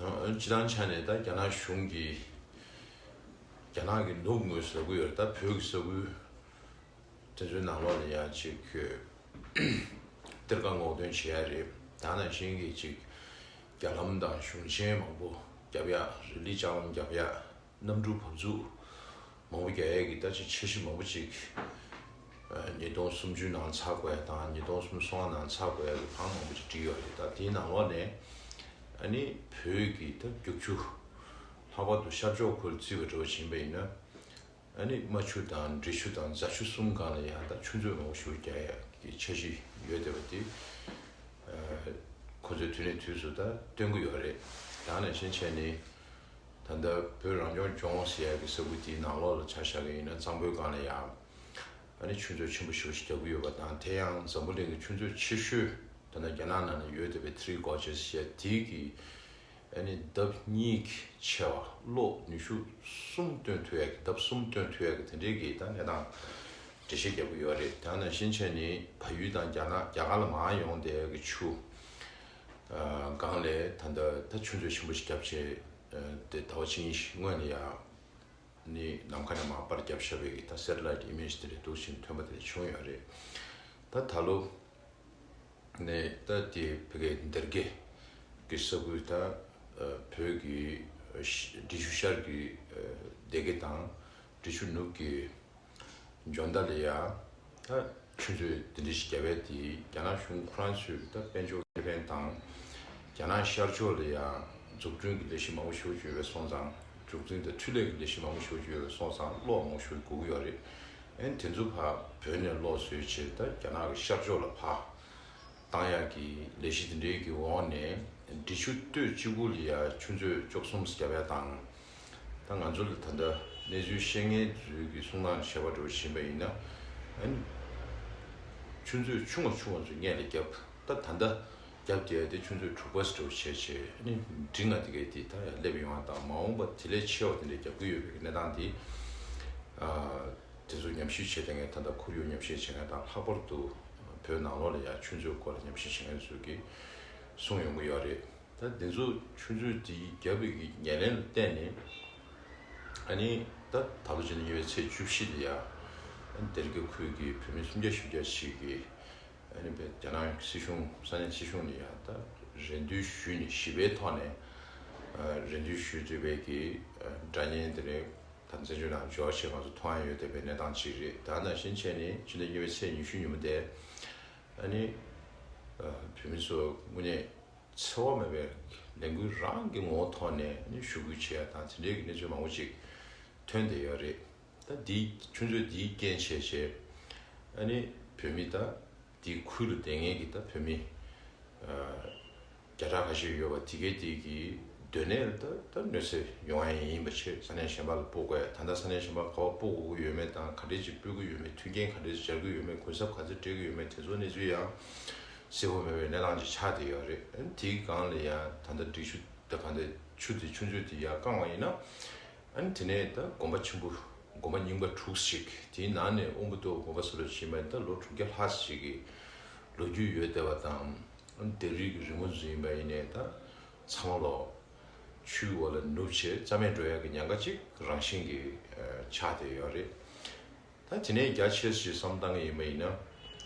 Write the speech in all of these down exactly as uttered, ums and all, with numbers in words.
སྤྱི་བཏང་ཆ་ནས་ད་རྒྱ་ནག་གཞུང་གིས་རྒྱ་ནག་གི་ནུབ་ངོས་ཟེར་གྱི་ཡོད་རེད། ད་བོད་ཀྱི་ས་ཁུལ་དེ་ཚོའི་ནང་ལོགས་ལ་ཡང་ཅིག་གཏེར་ཁ་སྔོག་འདོན་བྱེད་ཡ་རེད། ད་ནང་བཞིན་གྱི་ཅིག་རྒྱ་ལམ་དང་གཞུང་ཆེན་མང་པོ་རྒྱབ་ཡ། རི་ལི་ལྕགས་ལམ་རྒྱབ་ཡ། གནམ་གྲུ་བབས་ཚུགས་མང་པོ་རྒྱག་ཡས་ཀྱི་ད་ཅིག་འཆར་གཞི་མང་པོ་ཅིག་ཉིས་སྟོང་སུམ་ཅུ་ནང་ཚར་དགོས་ཡ་དང་ཉིས་སྟོང་སུམ་ཅུ་སོ་ལྔ་ནང་ཚར་དགོས་ཡ་གི་ལམ་མང་པོ་ཅིག་བསྒྲིགས་ཡོད་རེད། ད་དེའི་ནང་ལོགས་ནས་ཨ་ནི་བོད་ཀྱི་ད་རྒྱུག་ཆུ་ལྷག་པར་དུ་ཤར་ཕྱོགས་ཁུལ་བརྩིས་པ་འདྲ་བོ་ཕྱིན་པ་ཡིན་ན། ཨ་ནི་རྨ་ཆུ་དང་འབྲི་ཆུ་དང་རྫ་ཆུ་གསུམ་སྒང་ལ་ཡང་ད་ཆུ་མཛོད་མང་པོ་ཞིག་རྒྱག་ཡ་གི་འཆར་གཞི་ཡོད་བསྡད་པ་དེ་ཁོ་ཚོས་དུས་ནས་དུས་སུ་ད་སྟོན་གྱི་ཡོད་རེད། ད་ནང་བཞིན་བྱས་ནས། ད་ལྟ་བོད་རང་སྐྱོང་ལྗོངས་ཟེར་ཡག་གི་ས་ཁུལ་དེའི་ནང་ལོགས་ལ་ཆ་བཞག་གི་ཡིན་ན་གཙང་པོའི་སྒང་ལ་ཡང་ཨ་ནི་ཆུ་མཛོད་ཆེན་པོ་ཞེ་པོ་ཞིག་རྒྱག་གི་ཡོད་པ་དང་། དེ་ཡང་འཛམ་བུ་གླིང་གི་ཆུ་མཛོད་ཆེ་ཤོས་ད་ལྟ་རྒྱ་ནག་ནང་ལ་ཡོད་བསྡད་པའི་Three Gorges་ཟེར་ཡག་དེའི་གི་ཨ་ནི་ལྡབ་གཉིས་ཀྱི་ཆེ་བ་གློག་ནུས་ཤུགས་གསུམ་བཏོན་ཐུབ་ཡག་གི་ལྡབ་གསུམ་བཏོན་ཐུབ་ཡག་གི་དེ་འདྲའི་གི་ད་གནས་སྟངས་འགྲེལ་བཤད་རྒྱག་གི་ཡོད་རེད། དེ་ནང་བཞིན་བྱས་ནས་བལ་ཡུལ་དང་རྒྱ་ནག་རྒྱ་གར་ལ་མར་ཡོང་བསྡད་ཡག་གི་ཆུ་སྒང་ལ་ད་ལྟ་ད་ཆུ་མཛོད་ཆེན་པོ་ཞིག་བརྒྱབ་བྱས། དེ་ཟླ་བ་གཅིག་གཉིས་ཤིག་སྔོན་ལ་ཡང་ནི་ནམ་མཁའ་ནས་མར་པར་བརྒྱབ་བཞག་པའི་གི་ད་Satellite Image་དེ་འདྲ་འདུག་ཅིང་ཐོན་པ་དེ་འདྲ་བྱུང་ཡོད་རེད། ད་ད་ལོ་ནས་ད་དེ་བོད་སྐད་འདེར་སྐད་ཀྱི་ས་ཁུལ་ད་བོད་ཀྱི་འབྲི་ཆུ་ཤར་གྱི་སྡེ་དགེ་དང་འབྲི་ཆུ་ནུབ་ཀྱི་འཇོ་མདའ་ལ་ཡ་ད་ཆུ་མཛོད་འདི་འདྲ་ཞིག་བརྒྱབ་པ་དེ་རྒྱ་ནག་གཞུང་ཁོ་རང་ཚོས་ད་དཔལ་འབྱོར་ཁེ་ཕན་དང་། རྒྱ་ནག་ཤར་ཕྱོགས་ལ་ཡ་འཛུགས་སྐྲུན་གྱི་ལས་གཞི་མང་པོ་ཞེ་པོ་ཅིག་ཡོད་པ་སོང་ཙང་། འཛུགས་སྐྲུན་དང་འཕྲུལ་ལས་ཀྱི་ལས་གཞི་མང་པོ་ཞེ་པོ་ཅིག་ཡོད་པ་སོང་ཙང་གློག་མང་པོ་ཞེ་པོ་དགོས་ཀྱི་ཡོད་རེད། ཨ་ནི་དེ་ཚོ་ཕར་བོད་ནས་གློག་བཟོས་བྱས་ད་རྒྱ་ནག་གི་ཤར་ཕྱོགས་ལ་ཕར་བཏང་ཡག་གི་ལས་གཞི་དེ་འདྲའི་གི་འོག་ནས་འབྲི་ཆུ་སྟོད་གཅིག་པུ་ལ་ཡ་ཆུ་མཛོད་བཅུ་གསུམ་བརྒྱབ་ཡ་དང་། ད་ང་ཚོ་ལ་ད་ལྟ་གནས་ཚུལ་ཤེས་མཁན་ཚོའི་གི་གསུང་སྟངས་བྱས་པ་འདྲ་བོ་ཕྱིན་པ་ཡིན་ན། ཨ་ནི་ཆུ་མཛོད་ཆུང་བ་ཆུང་བ་ཚོ་སྔོན་ལ་བརྒྱབ། ད་ད་ལྟ་བརྒྱབ་བསྡད་ཡ་དེ་ཆུ་མཛོད་དྲུག་པ་ཙམ་འདྲ་བོ་བྱས་བྱས། ཨ་ནི་འབྲིང་བ་དེ་གའི་དེ་ད་ཡར་སླེབས་ཡོང་བ་དང་། མ་འོངས་པ་དེ་ལས་ཆེ་བ་དེ་འདྲ་རྒྱག་གི་ཡོད་པའི་གནས་སྟངས་དེ་ཨ་དེ་ཚོ་ཉམས་ཞིབ་བྱེད་མཁན། ད་ལྟ་ཁོར་ཡུག་ཉམས་ཞིབ་བྱེད་མཁན་དང་། ལྷག་པར་དུ་བོད་ནང་ལོགས་ལ་ཡ་ཆུ་མཛོད་སྐོར་ལ་ཉམས་ཞིབ་བྱེད་མཁན་ཚོས་གི་གསུང་ཡོང་གི་ཡོད་རེད། ད་འདི་ཚོ་ཆུ་མཛོད་འདི་བརྒྱབ་པའི་གི་ཉེར་ལེན་ལ་བརྟེན་ནས། ཨ་ནི་ད་ད་ལོ་སྤྱི་ཟླ་གཉིས་པའི་ཚེས་བཅུ་བཞི་ལ་ཡ་ཨ་ནི་སྡེ་དགེ་ཁུལ་གྱི་བོད་མི་སུམ་བརྒྱ་བཞི་བརྒྱ་ཞིག་གིས་ཨ་ནི་བོད་རྒྱ་ནག་སྲིད་གཞུང་ས་གནས་སྲིད་གཞུང་ལ་ཡ་ད་རེ་འདུན་ཞུས་ནས། ཞི་བའི་ཐོག་ནས་ཨ་རེ་འདུན་ཞུས་བསྡད་པའི་གི་ཨ་སྒྲ་སྙན་དེ་རེད། ད་བཙན་བྱོལ་ནང་འབྱོར་བྱས་ང་ཚོ་མཐོང་ཡ་ཡོད་བསྡད་པའི་གནས་སྟངས་ཅིག་རེད། ད་ནང་བཞིན་བྱས་ནས་སྤྱི་ཟླ་གཉིས་པའི་ཚེས་ཉི་ཤུ་ཉིན་མོ་དེ་ཨ་ནི་ཨ་བོད་མི་ཚོ་དངོས་གནས་འཚེ་བ་མེད་པའི་ལས་འགུལ་རང་གི་ངོ་བོ་ཐོག་ནས་ནི་ཞུ་སྐུལ་བྱེད་ཡ་དང་། དེ་འདྲའི་གི་གནས་ཚུལ་མང་པོ་ཅིག་ཐོན་བསྡད་ཡོད་རེད། ད་འདིའི་ཆུ་མཛོད་འདིའི་རྐྱེན་བྱས་བྱས་ཨ་ནི་བོད་མི་ད་འདིའི་ཁུལ་ལ་བསྡད་མཁན་གྱི་ད་བོད་མི་ཨ་བརྒྱ་ཕྲག་ཁ་ཤས་ཡོད་པ་དེ་གའི་དེ་གི་སྡོད་གནས་ལ་ད་ད་གནོད་འཚེ་ཡོང་ཡ་ཡིན་པ་བྱས། ས་གནས་གཞན་པ་ལ་སྤོ་དགོས་ཡ། ད་ལྟ་ས་གནས་གཞན་པ་ག་པར་སྤོ་དགོས་ཀྱི་ཡོད་མེད་དང་། ག་འདྲས་ཅིག་སྤོ་གི་ཡོད་མེད། མཐུན་རྐྱེན་ག་འདྲས་ཅིག་སྦྱར་གི་ཡོད་མེད། གུན་གསབ་ག་ཚོད་སྤྲད་གི་ཡོད་མེད། དེ་ཚོ་གནས་ཚུལ་ཡང་གསལ་པོ་མེད་པའི་གནས་སྟངས་ཅིག་ཆགས་བསྡད་ཡོད་རེད། ཨ་ནི་དེའི་སྒང་ལ་ཡང་ད་ལྟ་འབྲི་ཆུ་ད་གང་ལྟར་ཆུ་དེ་ཆུ་མཛོད་དེ་ཡར་བཀང་བ་ཡིན་ན། ཨ་ནི་དེ་ནས་ད་དགོན་པ་ཆེན་པོ་དགོན་པ་རྙིང་པ་དྲུག་ཞིག་དེའི་ནང་ནས་དབོན་པོ་སྟོད་དགོན་པ་སུ་ལ་ཕྱིན་པ་ཡིན་ད་ལོ་དྲུག་བརྒྱ་ལྷག་ཞིག་གི་ལོ་རྒྱུས་ཡོད་བསྡད་པ་དང་། ཨ་ནི་ལྡེབས་རིས་ཀྱི་རི་མོ་ཚོ་ཡིན་པ་ཡིན་ནའི་ད་ཚང་མ་ལོག་ཆུའི་འོག་ལ་ནུབ་བྱས་རྩ་མེད་འགྲོ་ཡག་གི་ཉེན་ཁ་ཅིག་རང་བཞིན་གྱིས་ཨ་ཆགས་བསྡད་ཡོད་རེད། ད་དེ་ནས་རྒྱ་ཆེ་ཞིག་བསམ་བཏང་གི་ཡིན་པ་ཡིན་ན།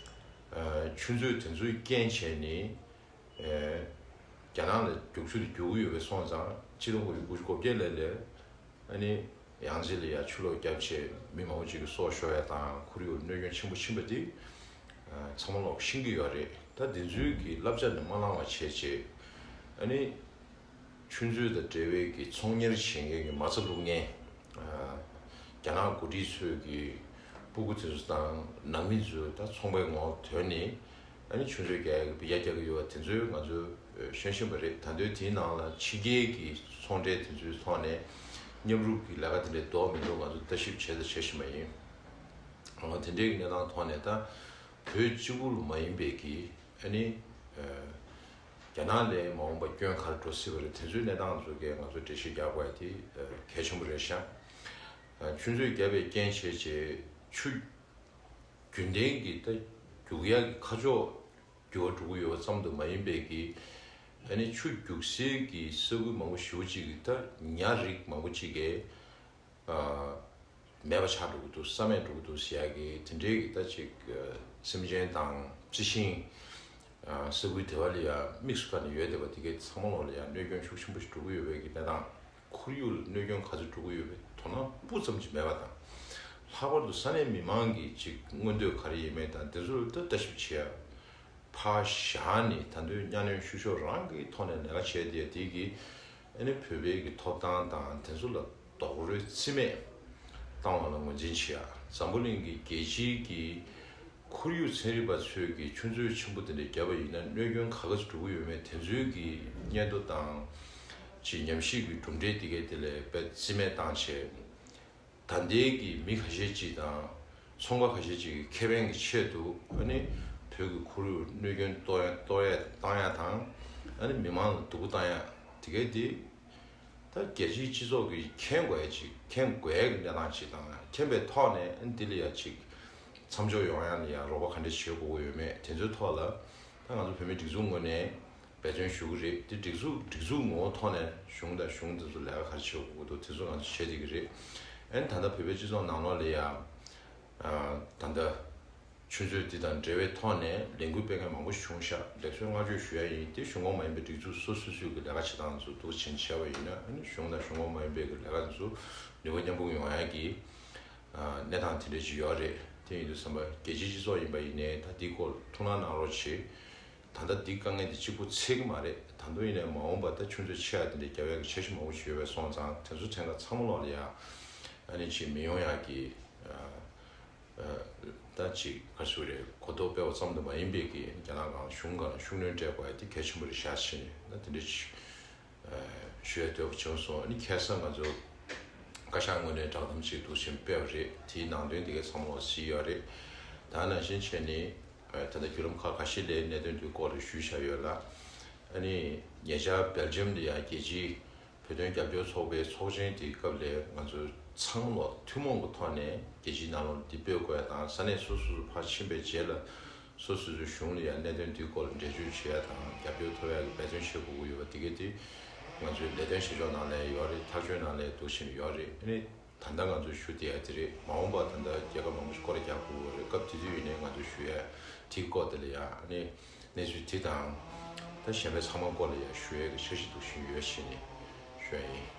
ཨ་ཆུ་མཛོད་དེ་ཚོའི་རྐྱེན་བྱས་ནས་ཨ་རྒྱ་ནག་ལ་རྒྱུག་ཆུ་དེ་རྒྱུག་གི་ཡོད་པ་སོང་ཙང་། ཆིག་སྟོང་དགུ་བརྒྱ་དགུ་བཅུ་གོ་བརྒྱད་ལོ་ལ་ཨ་ནི་ཡང་རྩེ་ལ་ཡ་ཆུ་ལོག་བརྒྱབ་བྱས་མི་མང་པོ་ཅིག་གི་སྲོག་ཤོར་ཡ་དང་། ཁོར་ཡུག་གནོད་སྐྱོན་ཆེན་པོ་ཕྱིན་པ་དེ་ཨ་ཚང་མ་ལོག་ཤེས་ཀྱི་ཡོད་རེད། ད་དེ་ཚོའི་གི་བསླབ་བྱ་ནི་མ་བླངས་པ་བྱས་བྱས་ཨ་ནི། ཆུ་མཛོད་དང་འབྲེལ་བའི་གི་ཚོང་གཉེར་བྱེད་མཁན་གྱི་མ་རྩ་བླུག་མཁན། ཨ་རྒྱ་ནག་འགོ་ཁྲིད་ཚོས་ཀྱི་སྤུ་གུ་དེ་ཚོ་དང་ནང་མི་ཚོ་ད་ཚོང་པའི་ངོ་ཐོན་ནས་ཨ་ནི་ཆུ་མཛོད་རྒྱག་ཡ་གི་འབུད་རྒྱག་གི་ཡོད་པ་དེ་ཚོ་ང་ཚོས་ཤེས་བཞིན་པ་རེད། ད་དུང་དེའི་ནང་ལ་ཕྱི་རྒྱལ་གྱི་ཚོང་འབྲེལ་དེ་ཚོའི་ཐོག་ནས་མཉམ་རུབ་ཀྱི་ལས་ཀ་དེ་འདྲ་འདུག་མི་འདུག་ང་ཚོ་ལྟ་ཞིབ་བྱས་དང་བྱེད་བཞིན་པ་ཡིན། འོ་དེ་འདྲའི་གི་གནས་སྟངས་ཐོག་ནས་ད་བོད་གཅིག་པུ་ལ་མ་ཡིན་པའི་གི་ཨ་ནི་ཨ་རྒྱ་ནག་ལ་མ་འོངས་པ་སྐྱོན་ག་རེ་འགྲོ་སྲིད་པ་རེད། དེ་ཚོའི་གནས་སྟངས་ཚོ་གས་ང་ཚོ་འགྲེལ་བཤད་རྒྱག་དགོས་ཡ་དེ་ཨ་གལ་ཆེན་པོ་རེད་ཤག་ཨ་ཆུ་མཛོད་བརྒྱབ་པའི་རྐྱེན་བྱས་བྱས་ཆུ་རྒྱུན་ལྡན་གྱི་ད་རྒྱུག་ཡ་གི་ཁ་ཕྱོགས་འགྱུར་བ་འགྲོ་གི་ཡོད་པ་ཙམ་དུ་མ་ཡིན་པའི་གི་ ཨ་ནི་ཆུ་རྒྱུག་སའི་གི་ས་ཁུལ་མང་པོ་ཞེ་པོ་ཅིག་གི་ད་ཉ་རིགས་མང་པོ་ཅིག་གི་ཨ་མེད་པ་ཆགས་འགྲོ་གི་འདུག་ས་མེད་འགྲོ་གི་འདུག་ཟེར་ཡ་གི་དེ་འདྲའི་གི་ད་ཅིག་ཨ་སེམས་ཅན་དང་རྩི་ཤིང་ཨ་ས་ཁུལ་དེ་བ་ལ་ཡ་དམིགས་སུ་བཀར་ནས་ཡོད་བསྡད་པ་དེ་གའི་ཚང་མ་ལོག་ལ་ཡ་གནོད་སྐྱོན་ཤུགས་ཆེན་པོ་ཞིག་འགྲོ་གི་ཡོད་པའི་གི་གནས་སྟངས། ཁོར་ཡུག་ལ་གནོད་སྐྱོན་ག་ཚོད་འགྲོ་གི་ཡོད་པའི་དོ་སྣང་སྤུ་ཙམ་ཅིག་མེད་པ་དང་། ལྷག་པར་དུ་ས་གནས་མི་མང་གི་ཅིག་མངོན་འདོད་ག་རེ་ཡིན་མིན་དང་དེ་ཚོ་ལ་ད་ལྟ་ཞིབ་བྱེད་ཡ་ཕར་བཞག་ནས། ད་དུང་གཉའ་གནོན་བཤུ་གཞོག་རང་གི་ཐོག་ནས་ལས་ཀ་བྱས་ཏེ་དེ་གི་ཨ་ནི་བོད་པའི་གི་ཐོབ་ཐང་དང་དེ་ཚོ་ལ་རྡོག་རོལ་རྩིས་མེད་བཏང་བ་ལ་ངོས་འཛིན་བྱེད་ཡ། འཛམ་བུ་གླིང་གི་རྒྱལ་སྤྱིའི་གི་ཁོར་ཡུག་ཚན་རིག་པ་ཚོས་ཀྱི་ཆུ་མཛོད་ཆེན་པོ་དེ་འདྲ་བརྒྱབ་པ་ཡིན་ན་གནོད་སྐྱོན་ག་ག་ཚོད་འགྲོ་གི་ཡོད་མེད་དེ་ཚོའི་གི་སྙན་ཐོ་དང་ཅིག་ཉམས་ཞིབ་ཀྱི་གྲུབ་འབྲས་དེ་གའི་དེ་ལས་དཔེ་རྩིས་མེད་བཏང་བྱས། ད་ལྟའི་གི་མི་ཁ་ཤས་ཅིག་དང་ཚོང་ཁང་ཁ་ཤས་ཅིག་གི་ཁེ་ཕན་གྱི་ཆེད་དུ་ཨ་ནི་བོད་ཀྱི་ཁོར་ཡུག་གནོད་སྐྱོན་གཏོང་ཡ་གཏོང་ཡ་བཏང་ཡ་དང་། ཨ་ནི་མི་མང་ལ་སྡུག་པོ་བཏང་ཡ་དེ་གའི་དེ། ད་རྒྱལ་སྤྱིའི་སྤྱི་ཚོགས་ཀྱིས་མཁྱེན་དགོས་ཡ་ཅིག་མཁྱེན་དགོས་ཡ་གི་གནས་སྟངས་ཅིག་དང་། མཁྱེན་པའི་ཐོག་ནས་འདི་ལ་ཡ་ཅིག་མཚམས་འཇོག་ཡོང་ཡ་ལ་ཡ་རོགས་པ་ག་འདྲ་བྱེད་དགོས་ཀྱི་ཡོད་མེད་དེ་ཚོའི་ཐོག་ལ་ད་ང་ཚོ་བོད་མིའི་སྒྲིག་འཛུགས་ངོས་ནས་འབད་བརྩོན་ཞུ་གི་རེད། དེ་སྒྲིག་འཛུགས་སྒྲིག་འཛུགས་ངོ་བོ་ཐོག་ནས་གཞུང་དང་གཞུང་དེ་ཚོ་ལས་ཀ་ག་རེ་བྱེད་དགོས་ཀྱི་འདུག་དེ་ཚོ་ང་ཚོ་བྱེད་བསྡད་ཀྱི་རེད། ཨ་ནི་ད་ལྟ་བོད་པའི་སྤྱི་ཚོགས་ནང་ལོགས་ལ་ཡ་ད་ལྟ། ཆུ་མཛོད་འདི་དང་འབྲེལ་བའི་ཐོག་ནས་ལས་འགུལ་སྤེལ་མཁན་མང་པོ་བྱུང་ཤག་ལེགས་གསོལ་བསྔགས་བརྗོད་ཞུ་ཡ་ཡིན། དེ་གཞུང་གོང་མ་ཡིན་པའི་སྒྲིག་འཛུགས་སོ་སོ་སོའི་གི་ལས་ཀ་བྱེད་སྟངས་ཚོ་འདུག་ཕྱིན་བྱས་པ་ཡིན་ན། ཨ་ནི་གཞུང་དང་གཞུང་གོང་མ་ཡིན་པའི་གི་ལས་ཀ་ཚོ་ནུས་པ་མཉམ་སྤུངས་ཡོང་ཡ་གི་ཨ་གནས་སྟངས་དེ་འདྲ་ཅིག་ཡོད་རེད། དེ་ཡིན་དུས་ཙམ་པ་རྒྱལ་སྤྱིའི་སྤྱི་ཚོགས་ཡིན་པ་ཡིན་ནའི་ད་འདིའི་སྐོར་ཐུགས་སྣང་གནང་རོགས་བྱེད། ད་ལྟ་འདི་དཀའ་ངལ་འདི་གཅིག་པུ་འཚོལ་གི་མ་རེད། ད་དུང་ཡིན་ནའི་མ་འོངས་པ་ད་ཆུ་མཛོད་ཆེ་ཡ་དེ་འདྲའི་རྒྱབ་ཡ་གི་འཆར་གཞི་མང་པོ་ཞིག་ཡོད་པའི་སོང་ཙང་། དེ་ཚོ་ཐད་ཀར་ཚང་མ་ལོག་ལ་ཡ་ཨ་ནི་ཅིག་མི་ཡོང་ཡ་གི་ཨ། ཨ་ད་ཅིག་ག་རེ་ཟེར་དགོས་རེད། གོ་རྟོགས་སྤེལ་བ་ཙམ་དུ་མ་ཡིན་པའི་གི་རྒྱ་ནག་གི་གཞུང་སྒང་ལ་ཤུགས་སྣོན་སྤྲད་དགོས་ཡ་དེ་གལ་ཆེན་པོ་རེད་ཤག་ཅེས་ན་དེ་འདྲ་ཅིག་ཨ་ཞུ་ཡ་འདོད་པ་བྱུང་སོང་། ཨ་ནི་ཁ་སང་ང་ཚོ་བཀའ་ཤག་ངོས་ནས་བསྒྲགས་གཏམ་ཅིག་འདུག་སེ་སྤེལ་བ་རེད། དེའི་ནང་དོན་དེ་གའི་ཚང་མ་ལོག་གཟིགས་ཡོད་རེད། ད་ནང་བཞིན་བྱས་ནས་ཨ་ད་ལྟ་བརྒྱུད་ལམ་ཁག་ཁ་ཤས་ལས་གནད་དོན་དེའི་སྐོར་ལ་ཞུས་བཞག་ཡོད་ལ། ཨ་ནི་ཉེ་ཆར་སྦེལ་ཇམ་ལ་ཡ་རྒྱལ་སྤྱིའི་བོད་དོན་རྒྱབ་སྐྱོར་ཚོགས་པའི་ཚོགས་ཆེན་དེའི་སྐབས་ལ་ང་ཚོ་ཚང་མ་ལོག་ཐུན་མོང་གི་ཐོག་ནས་རྒྱལ་སྤྱིའི་ནང་ལོགས་འདི་སྤེལ་དགོས་ཡ་དང་། ས་གནས་སོ་སོ་སོ་ཕར་ཕྱིན་པའི་རྗེས་ལ་སོ་སོ་སོའི་གཞུང་ལ་ཡང་གནད་དོན་འདིའི་སྐོར་ལ་འགྲེལ་བརྗོད་བྱེད་ཡ་དང་རྒྱབ་སྐྱོར་ཐོབ་ཡ་གི་འབད་བརྩོན་བྱེད་དགོས་ཀྱི་ཡོད་པ་དེ་ག་དེ་ང་ཚོའི་ལས་དོན་བྱེད་ཕྱོགས་ནང་ལ་ཡོད་རེད། ཐག་གཅོད་ནང་ལ་འདུག་བཞིན་ཡོད་རེད། ཨ་ནི་ད་ལྟ་ང་ཚོས་ཞུ་བསྡད་ཡ་དེ་རེད། མ་འོངས་པ་ད་ལྟ་རྒྱལ་ཁབ་མང་པོ་ཞིག་སྐོར་ར་རྒྱག་དགོས་ཀྱི་ཡོད་རེད། སྐབས་དེ་དུས་ཡིན་ནའི་ང་ཚོས་ཞུ་ཡ་དེའི་སྐོར་དེ་ལ་ཡ་ཨ་ནི། གནས་ཚུལ་དེ་དང་། ད་གཞན་པའི་ཚང་མ་སྐོར་ལ་ཡང་ཞུ་ཡས་ཀྱི་འཆར་གཞི་འདུག་བཞིན་ཡོད་ཞེས་ནས་ཞུ་ཡ་ཡིན།